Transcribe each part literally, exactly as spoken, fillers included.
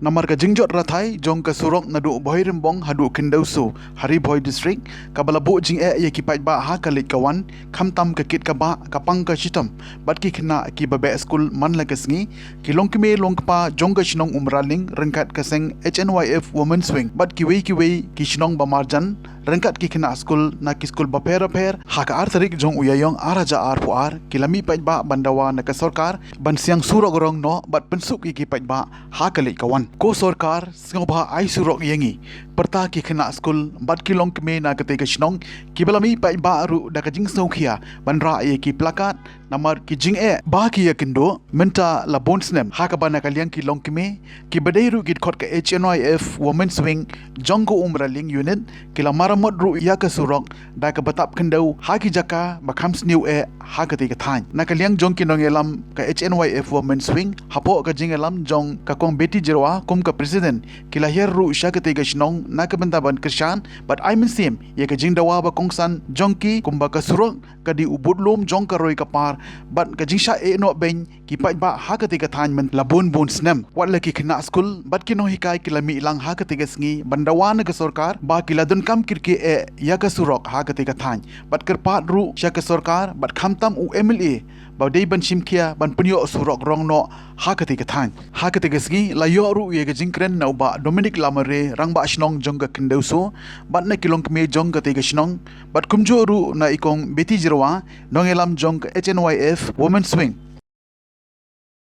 Namar ka jingjot rathai jong ka surok naduh Bhoirymbong haduh Khyndew Soo ha Ri Bhoi District, kaba la buh jingeh ïa ki paidbah ha ka leit ka wan, khamtam ka kit ka bah, ka pang ka shitom bad ki khynnah kiba beh skul man la ka sngi, ki longkmie longkpa jong ka shnong Umraling ryngkat ka seng H N Y F Women's Wing bad kiwei kiwei ki shnong ba marjan ryngkat ki khynnah skul na ki skul bapher bapher, ha ka ar tarik jong u Ïaïong ar hajar arphew ar, ki la mih paidbah ban dawa na ka sorkar ban siang surok rong noh bad pynsuk ïa ki paidbah ha ka leit ka wan. Ko sorkar, sngewbha ai surok ïa ngi. Pyrta ki khynnah skul bad ki longkmie na katei ka shnong, kiba la mih paidbah ruh da ka jingsngewkhia ban rah ïa ki placard, namar ki jingeh ba ki ïakynduh mynta la bun snem, ha kaba na ka liang ki longkmie, kiba dei ruh ki dkhot ka H N Y F Women's Wing jong ka Umraling Unit, ki la maramot ruh ïa ka surok da kaba tap khyndew ha ki jaka ba kham sniew eh ha katei ka thaiñ. Na ka liang jong ki nongïalam ka H N Y F Women's Wing, hapoh ka jingïalam jong ka Kong Betty Jyrwa kum ka President, ki la hiar ruh sha katei ka shnong na ka bynta ban kyrshan bad ai mynsiem ïa ka jingdawa ba kongsan jong ki, kumba ka surok ka dei u budlum jong ka roi ka par bad ka jingshah ïehnoh beiñ ki paidbah ha katei ka thaiñ mynta la bun bun snem. Wat la ki khynnah skul bad ki nonghikai ki la mih lang ha katei ka sngi ban dawa na ka sorkar ba ki la donkam kyrkieh eh ïa ka surok ha katei ka thaiñ bad kyrpad ruh sha ka sorkar bad khamtam u M L A ba dei ban shim khia ban pynïoh surok rong noh ha katei ka thaiñ. Ha katei ka sngi la ïoh ruh ïa ka jingkren na u Bah Dominic Lamare, Rangbah Shnong jong ka Khyndew Soo, bad na ki longkmie jong katei ka shnong, bad kumjuh ruh na i Kong Betty Jyrwa, nongïalam jong ka H N Y F Women's Wing.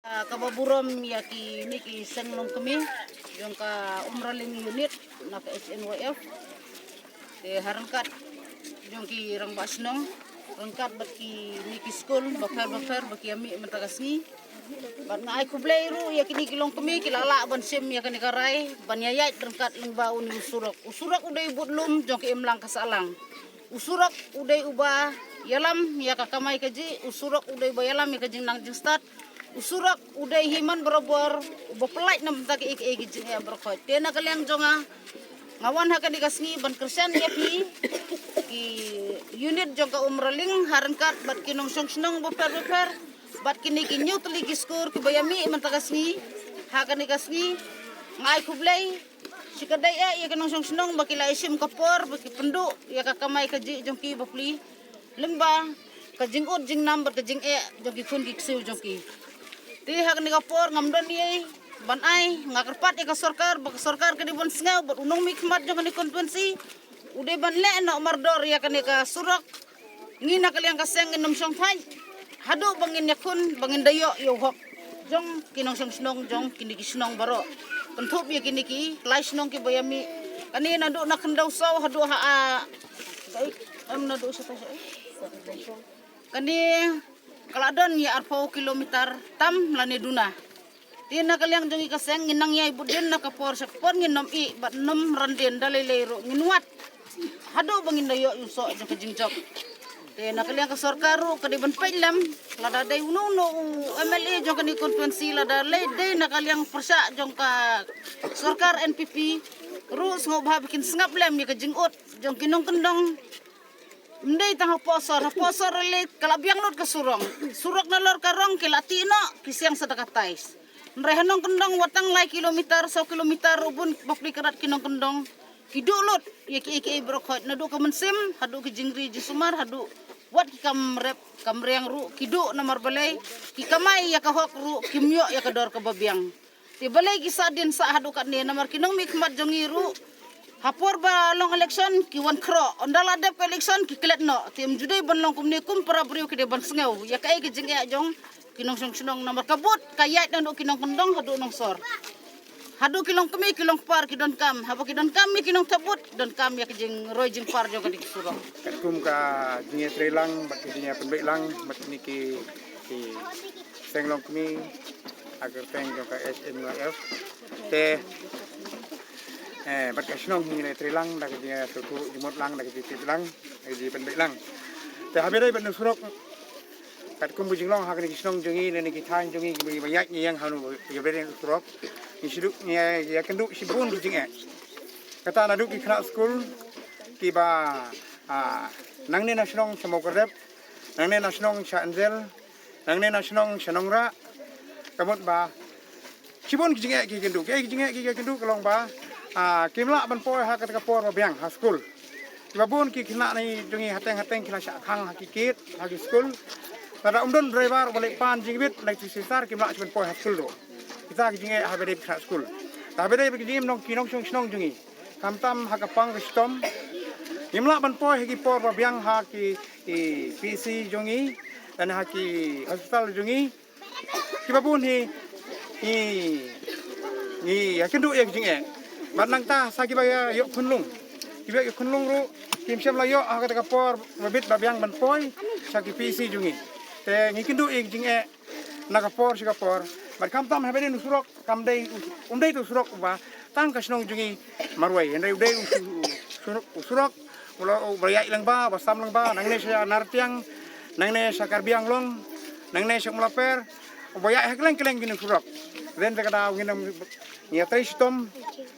Ah, kaba burom ïa kine ki seng longkmie jong ka Umraling Unit na ka H N Y F. Te ha ryngkat jong ki rangbah shnong, ryngkat bad kine ki skul bapher bapher ba ki ïa mih mynta ka sngi. Bad nga ai khublei ruh ïa kine ki longkmie ki la lah ban shim ïa kane ka rai ban ïaid ryngkat lyngba une u surok. U surok u dei u budlum jong ka imlang ka sahlang. U surok u dei uba ïalam ïa ka kamai kajih, u surok u dei uba ïalam ïa ka jingnang jingstad. U surok u dei hi man barabor uba pyllait na bynta kiei kiei ki jingeh baroh khoit. Te na ka liang jong nga, nga wan ha kane ka sngi ban kyrshan ïa phi ki unit jong ka Umraling ha ryngkat bad ki nongshong shnong bapher bapher bad kine ki hynñiew tylli ki skur kiba ïa mih mynta ka sngi ha kane ka sngi. Nga ai khublei shikatdei eh ïa ki nongshong shnong ba ki la ïashim ka por ba ki pynduh ïa ka kamai kajih jong ki bapli lyngba ka jingud jingnam bad ka jingeh jong ki khun ki ksiew jong ki. Te ha kane ka por ngam don ei ban ai, nga kyrpad ïa ka sorkar ba ka sorkar ka dei ban sngew bad u nongmihkhmat jong kane ka constituency u dei ban leh noh mardor ïa kane ka surok. Ngi na ka liang ka seng ngin ym shong thait haduh ba ngin ïakhun ba ngin da ïoh ïa u hok jong ki nongshong shnong jong kine ki shnong baroh. Kynthup ïa kine ki lai shnong kiba ïa mih. Kane naduh na Khyndew Soo haduh ha, a, em, naduh shatei shatei. Kane ka la don ïa arphew kilometer tam lane duna. Te na ka liang jong ngi ka seng ngin nang ïai bud dien na ka por sha ka por, ngin ym ih bad ym ran dien, da lei lei ruh ngin wad haduh ba ngin da ïoh ïa u soh jong ka jingjop. Te na ka liang ka sorkar ruh ka dei ban peit lem, lada dei uno uno u M L A jong kane ka constituency, lada lei dei na ka liang pyrshah jong ka sorkar N P P ruh, sngewbha ba kin sngap lem ïa ka jingud jong ki nongkyndong. Ym dei tang hapoh sor, hapoh sor lei ka la biang lut ka surok. Surok nalor ka rong ki la tih noh, ki siang sa da ka tais. Hynrei ha nongkyndong wat tang lai kilometer, saw kilometer ruh bun bapli karat ki nongkyndong ki duh lut ïa kiei kiei baroh khoit, naduh ka mynsiem haduh ki jingri jingsumar, haduh wat ki kam rep kam riang ruh ki duh. Namar balei? Ki kamai ïa ka hok ruh kim ïoh ïa ka dor kaba biang. Te balei ki sah dien sah haduh katne? Namar ki nongmihkhmat jong ngi ruh ha por ba long election ki wan khroh, ynda la dep ka election ki klet noh. Te ym ju dei ban long kumne, kum para briew ki dei ban sngew ïa kaei ka jingeh jong ki nongshong shnong. Namar ka vote ka ïaid naduh ki nongkyndong haduh nongsor, haduh ki longkmie ki longkpar ki donkam, haba ki donkam ïa ki nongthep vote, donkam ïa ka jingroi jingpar jong kane ka surok. Katkum ka jingïatreilang bad ka jingïapynbeit lang bad kine ki, ki seng longkmie ha ka kyrteng jong ka H N Y F. Te, eh, bad ka shnong ngi la treilang da ka jingïatreilang, jingmut lang, da ka jingtip lang, da ka jingpynbeit lang. Te haba ïadei bad une u surok, katkum ba jinglong ha kine ki shnong jong ngi ne ki thaiñ jong ngi kiba ïaid ïeng ha une u, ïa une u surok, ngi shu duh, ngi ïakynduh shibun ki jingeh. Kata naduh ki khynnah skul kiba, ah, nangne na shnong sha Mawkyrrep, nangne na shnong sha Anjel, nangne na shnong sha Nongrah, ka mut ba Shibun ki jingeh ki kynduh, ki jingeh ki kynduh ka long ba, ah, kim lah ban poi ha kata ka por ba biang ha skul. Kiba bun ki khynnah jong ngi hateng hateng ki la shah khang ha ki kit ha ki skul. Lada ym don driver uba leit pan jingbit na ki sensar kim lah shuh ban poi ha skul ruh. Kita ki jingeh haba dei ki khynnah skul. Haba dei ki jingeh nong ki nongshong shnong jong ngi. Khamtam ha ka pang ka shitom. Ngim lah ban poi ha ki por ba biang ha ki, ki P C jong ngi, lane ha ki hospital jong ngi. Kiba bun hi, hi, hi ïa kynduh ïa ki jingeh. Bad nangta sa kiba ïoh khunlung, kiba ïoh khunlung ruh kim shym la ïoh ha kata ka por ba bit ba biang ban poi sha ki P C jong ngi. Te ngi kynduh ïa ki jingeh na ka por sha ka por. Bad khamtam haba dei u surok, kam dei u, um dei u surok uba tang ka shnong jong ngi marwei, hynrei u dei u, u, u surok uba ïaid lyngba, uba sam lyngba, nangne sha Nartiang, nangne sha Karbi Anglong, nangne sha Umlaper, uba ïaid ha kylleng kylleng kine ki surok. Te kata ka daw ngin ym, ngi ïatrei shitom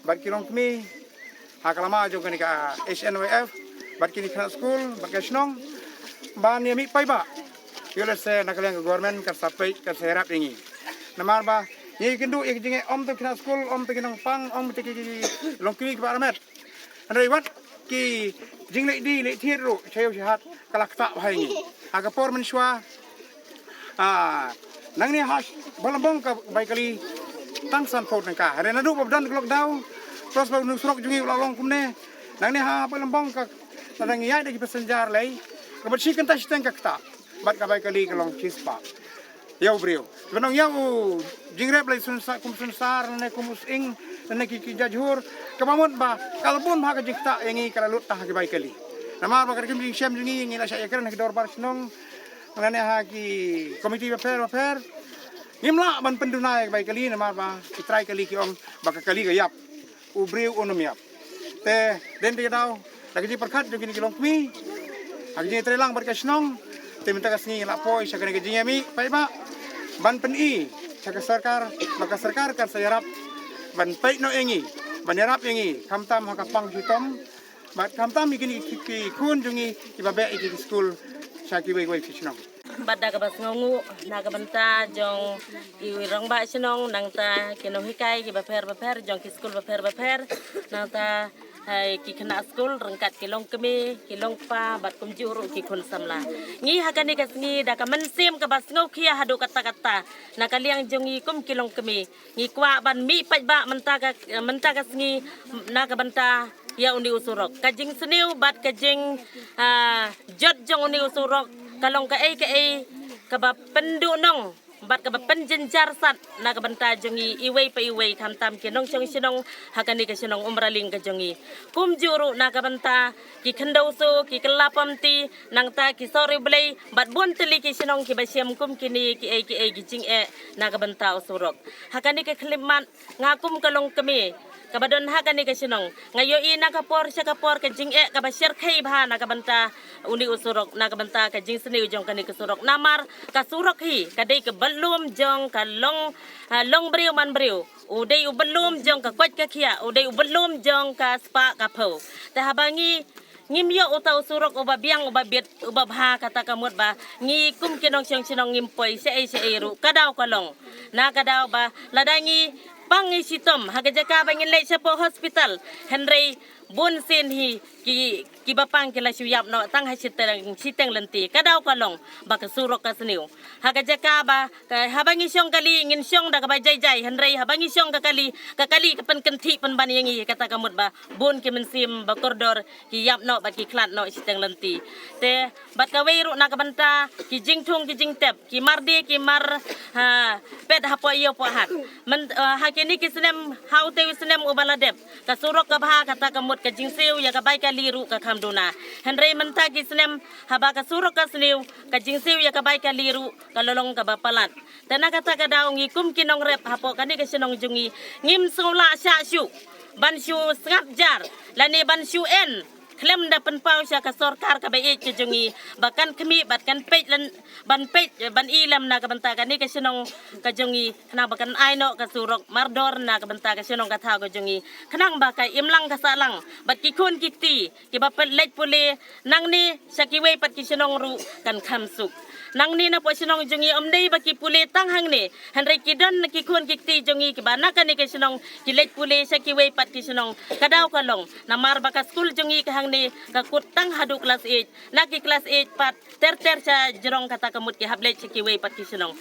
bad ki longkmie ha ka lama jong kane ka H N Y F bad kine ki khynnah skul bad ka shnong ban ïa mih paidbah. Ïoh lehse na ka liang ka government kan sa peit, kan sa ïarap ïa ngi. Namar ba ngi kynduh ïa ki jingeh, ym tang ki khynnah skul, ym tang ki nongpang, ym tang ki, ki longkmie kiba armet. Hynrei wat ki jingleit die leit thied ruh sha ïew sha hat ka la ktah bha ïa ngi. Ha ka por mynshuwa, ah, nangne ha Bailambong ka bai kali tang san phut nangka. Hynrei naduh ba don ka lockdown, plus ba une u surok jong ngi u la long kumne. Nangne ha Bailambong ka, lada ngi ïaid da ki passenger lei, kaba shi kynta shiteng ka ktah bad ka bai kali ka long shispah ïa u briew. Ban ong ïa u jingrep lei sunsar, kum sunsar, ne kum u sying, ne ki, ki jajhur, kaba mut ba ka la bun bha ka jingktah ïa ngi ka la lut tang ha ki bai kali. Namar ba ka kum jingshem jong ngi, ngi la shah ïakren ha ki dorbar shnong, ne ha ki komiti bapher bapher. Ngim lah ban pynduna ïa ki bai kali namar ba ki trai kali ki ong ba ka kali ka ïap, u briew un ym ïap. Te dei te ka daw, da ka jingpyrkhat jong kine ki longkmie, ha ka jingïatreilang bad ka shnong, te mynta ka sngi la poi sha kane ka jingïamih paidbah ban pyni sha ka sorkar, ba ka sorkar kan sa ïarap ban peit noh ïa ngi, ban ïarap ïa ngi, khamtam ha ka pang shitom bad khamtam ïa kine ki, ki khun jong ngi kiba beh ïa ki skul sha kiwei kiwei ki shnong. Bad da kaba sngewnguh na ka bynta jong i rangbah shnong, nangta ki nonghikai kiba pher bapher jong ki skul bapher bapher, nangta, hai, ki khynnah skul ryngkat ki longkmie, ki longkpa bad kumjuh ruh ki khun samla. Ngi ha kane ka sngi da ka mynsiem kaba sngewkhia haduh katta katta na ka liang jong ngi kum ki longkmie, ngi kwah ban mih paidbah mynta ka, mynta ka sngi na ka bynta ïa une u surok. Ka jingsniew bad ka jing, ah, jot jong une u surok ka long kaei kaei kaba pynduhnong bad kaba pynjynjar sat na ka bynta jong ngi iwei pa iwei, khamtam ki nongshong shnong ha kane ka shnong Umraling ka jong ngi. Kumjuh ruh na ka bynta ki khyndew soo, ki kylla pamti, nangta ki sori Blei bad bun tylli ki shnong kiba shem kum kine kiei kiei ki jingeh na ka bynta u surok. Ha kane ka khyllipmat, nga kum ka longkmie kaba don ha kane ka shnong, nga ïohi na ka por sha ka por ka jingeh kaba shyrkhei bha na ka bynta une u surok, na ka bynta ka jingsniew jong kane ka surok. Namar ka surok hi ka dei ka bynlum jong ka long, ah, long briew man briew. U dei u bynlum jong ka koit ka khiah, u dei u bynlum jong ka spah ka phew. Te haba ngi ngim ïoh uta u surok uba biang, uba bit, uba bha, kata ka mut ba ngi kum ki nongshong shnong ngim poi shaei shaei ruh. Ka daw ka long, na ka daw ba lada ngi pang ngi shitom ha ka jaka ba ngin leit shapoh hospital, hynrei bun sien hi ki, kiba pang ki la shu ïap noh tang ha shiteng, shiteng lynti. Ka daw ka long ba ka surok ka sniew. Ha ka jaka ba, ka, haba ngi shong kali ngin shong da kaba jai jai, hynrei haba ngi shong ka kali, ka kali ka pynkynthih pynban ïa ngi, kata ka mut ba bun ki mynsiem ba kordor ki ïap noh bad ki khlad noh shiteng lynti. Te bad kawei ruh na ka bynta ki jingthung ki jingtep, ki mar die ki mar, ha, pet hapoh ïew poh hat. Myn, eh, ha kine ki snem, ha utei u snem uba la dep, ka surok ka bha, kata ka mut ka jingsiew ïa ka bai kali ruh ka kham duna. Hynrei mynta ki snem haba ka surok ka sniew, ka jingsiew ïa ka bai kali ruh ka la long kaba palat. Te na kata ka daw ngi kum ki nongrep hapoh kane ka shnong jong ngi, ngim sngewlah shah shuh ban shu sngap jar lane ban shu en khlem da pynpaw sha ka sorkar kaba ïeit ka jong ngi ba kan khmih bad kan peit lem, ban peit ban i lem na ka bynta kane ka shnong ka jong ngi, khnang ba kan ai noh ka surok mardor na ka bynta ka shnong ka thaw ka jong ngi, khnang ba ka imlang ka sahlang bad ki khun ki kti kiba pynleit pule nangne sha kiwei pat ki shnong ruh kan kham suk. Nangne na poh shnong jong ngi ym dei ba ki pule tang hangne, hynrei ki don ki khun ki kti jong ngi kiba na kane ka shnong ki leit pule sha kiwei pat ki shnong. Ka daw ka long namar ba ka skul jong ngi ka hangne ka kut tang haduh klas eight, na ki klas eight pat ter ter sha jrong kata ka mut ki hap leit sha kiwei pat ki shnong.